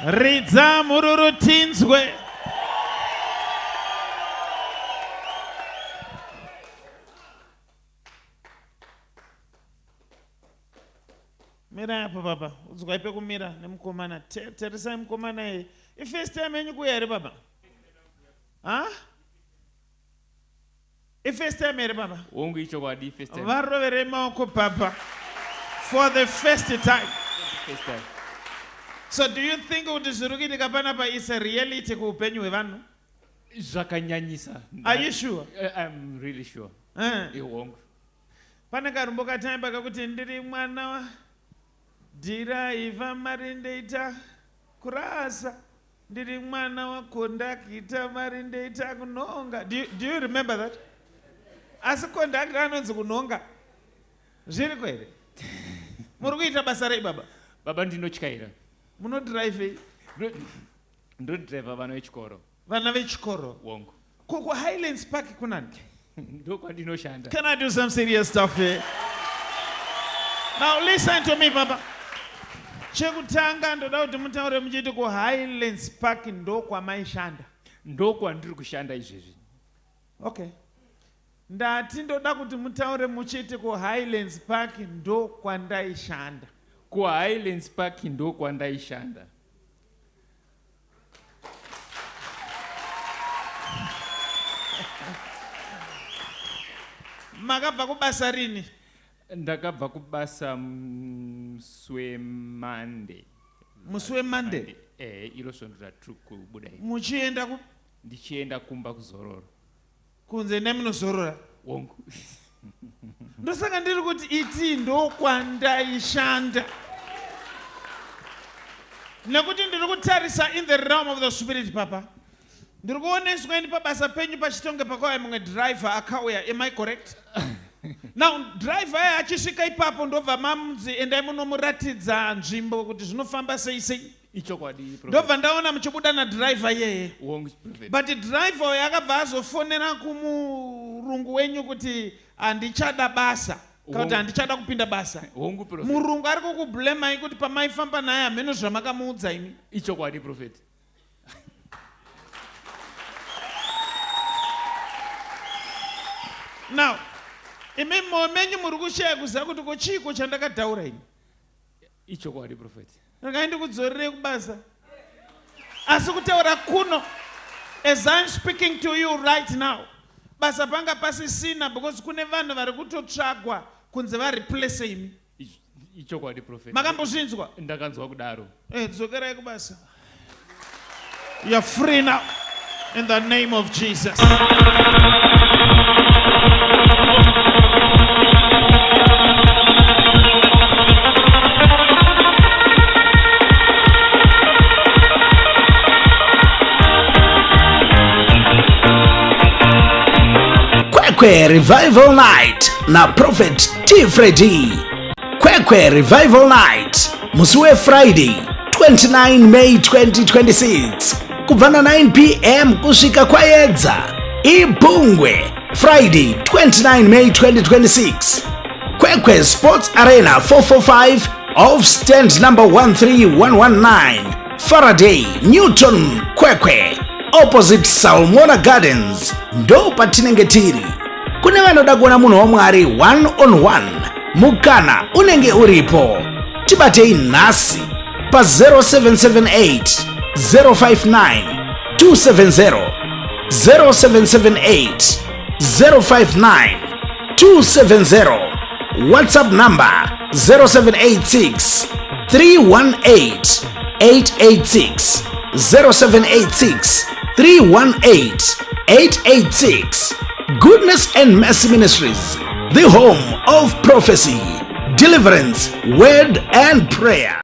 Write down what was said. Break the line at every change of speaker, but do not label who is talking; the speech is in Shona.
Ridza mhururu tinzwe. Mirai apo baba, udzwai pekumira nemukomana. Tarisai mukomana iye. Ifirst time yenyu kuuya here baba? Ha? Ifirst time here baba?
Hongu ichokwadi first time.
Varoverei maoko baba. For the first time.
First time.
So do you think kuti zviri kuitika panapa is a reality kuupenyu hwevanhu?
Zvakanyanyisa.
Are you sure?
I'm really sure. Hongu.
Pane karumbo kataimba kakuti ndiri mwana wa dhiraivha mari ndoita kurasa ndiri mwana wakondakita mari ndoita kunhonga. Do you remember that? Asi kondakita anonzi kunhonga. Zviriko here? Muri kuita basa rei baba?
Baba ndinotyaira.
Munodhiraivhei?
Ndodhiraivha vana vechikoro.
Vana vechikoro?
Hongu.
Ko kuHighlands Park kunani?
Ndokwandinoshanda.
Can I do some serious stuff here? Now listen to me baba. Chekutanga ndoda kuti mutaure muchiti kuHighlands Park ndokwamaishanda.
Ndokwandiri kushanda izvezvi.
Okay. Ndati ndoda kuti mutaure muchiti kuHighlands Park ndokwandaishanda.
KuHighlands Park ndokwandaishanda.
Makabva kubasa rini?
Ndakabva kubasa musi weMonday.
Musi weMonday?
Eh, iro svondo ratiri kubuda iri.
Muchienda ku?
Ndichienda kumba kuzororo.
Kunze endai munozorora.
Hongu.
Ndosaka ndiri kuti iti ndokwandaishanda. Nekuti ndiri kutarisa in the realm of the spirit papa. Ndiri kuoneswa ini pabasa penyu pachitonge pakauya mumwe driver akauya. Am I correct? Now driver aya achisvika ipapo ndobva mamunzi endai munomuratidza nzvimbo kuti zvinofamba sei sei.
Ichokwadi prophet.
Ndobva ndaona muchibuda nadriver iyeye.
Hongu prophet.
But driver uyo akabva azofonera kumurungu wenyu kuti handichada basa kana kuti handichada kupinda basa.
Hongu prophet.
Murungu ari kukublemai kuti pamaifamba naye hameno zvamakamuudza imi.
Ichokwadi prophet.
Now, imi moyo menyu muri kushaya kuziva kuti ko chiiko chandakataura ini.
Ichokwadi prophet.
Regai ndikudzorerei kubasa. Asi kutaura kuno as I'm speaking to you right now basa panga pasisina because kune vanhu vari kutotsvagwa kunzi vareplace imi.
Ichokwadi prophet.
Makambozvinzwa?
Ndakanzwa kudaro.
Eh, dzokerai kubasa. You're free now in the name of Jesus.
Kwekwe Revival Night na Prophet T Freddy. Kwekwe Revival Night musi weFriday 29 May 2026 kubva na 9 pm kusvika kwayedza. Ibhungwe Friday 29 May 2026. Kwekwe Sports Arena 445 off stand number 13119 Faraday Newton Kwekwe opposite Salmona Gardens ndo patinenge tiri. Kune vanoda kuona munhu waMwari one on one mukana unenge uripo. Tibatei nhasi pa 0778 059 270 0778 059 270 WhatsApp number 0786 318 886 0786 318 886 Goodness and Mercy Ministries, the home of prophecy, deliverance, word and prayer.